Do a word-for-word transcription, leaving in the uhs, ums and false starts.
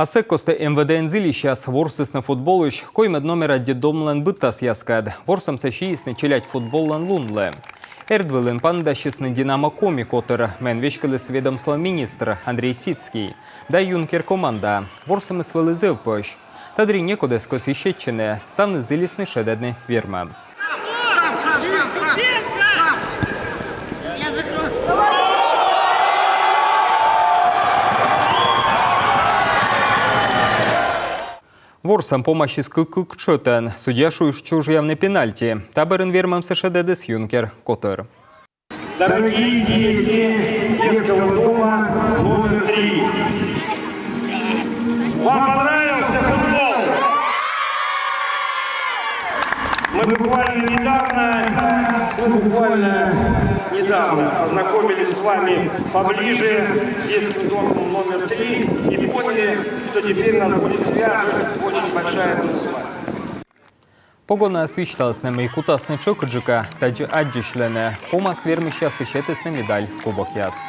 А сы кості МВД-н зільысьяс ворсісны футболысь коймӧд номера детдомлӧн быдтасъяскӧд. Ворсӧмсӧ сиисны челядь футболлӧн лунлы. Эрдвылын паныдасисны «Динамо» Коми котыр, мыйӧн веськӧдліс ведомстволӧн министр Андрей Ситский, да «Юнкер» команда. Ворсӧмыс вӧлі зэв пӧсь. Та дырйи некодӧс кӧсйис сетчыны, ставныс зілисны шедӧдны вермӧм. Ворсӧм помасис кык-кык счётӧн. Судья шуис чужъявны пенальти. Та бӧрын вермӧмсӧ шедӧдіс «Юнкер» котыр. Дорогие дети детского дома номер три. Вам понравился футбол? Мы буквально недавно, мы буквально недавно познакомились с вами поближе с детским домом номер три и поняли, что теперь нас будет связывать очень большая дружба. Погонаыс висьталісны, мый кутасны тшӧкыдджыка тадзи аддзысьлыны. Помас вермысьяслы сетісны медаль, кубокъяс.